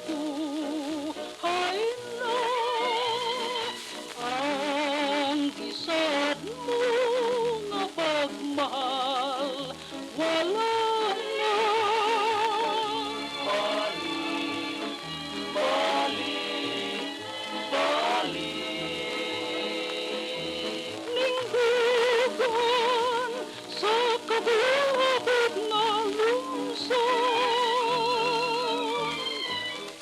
ako, hain na. Ang gisaad mo nga pagmahal, wala na. Balik, balik, balik. Ningdugan sa kabuabot nga lungson.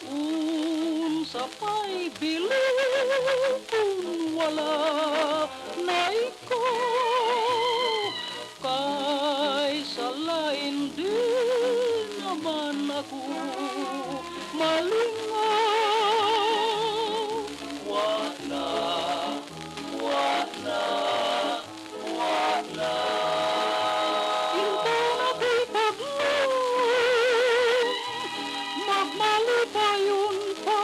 Unsa pa'y bilin kung wala na ikaw? Kay sa lain di naman ako malingaw. Wa na, wa na, wa na. Intawon ako'y paglum, magmalipayon pa.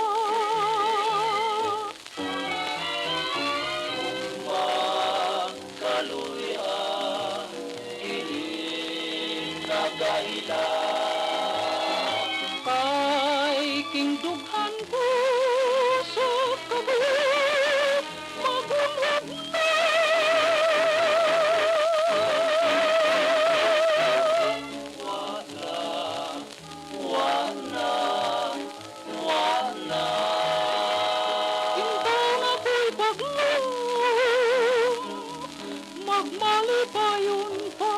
Magkaluya, kining nagaila. Kay king dughan ko sa kabuk, magunhod na. Wa na, wa na, wa na. Intawon ako'y paglum, magmalipayon pa.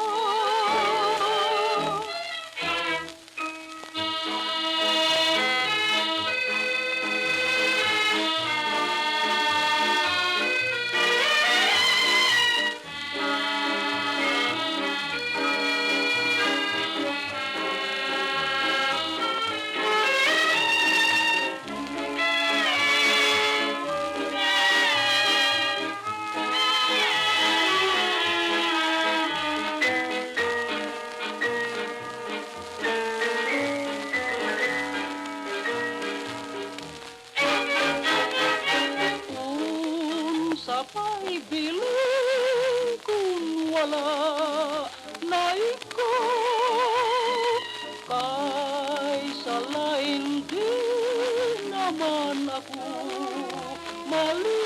Unsa pa'y bilin kung wala na ikaw? Kay sa lain di naman ako malingaw.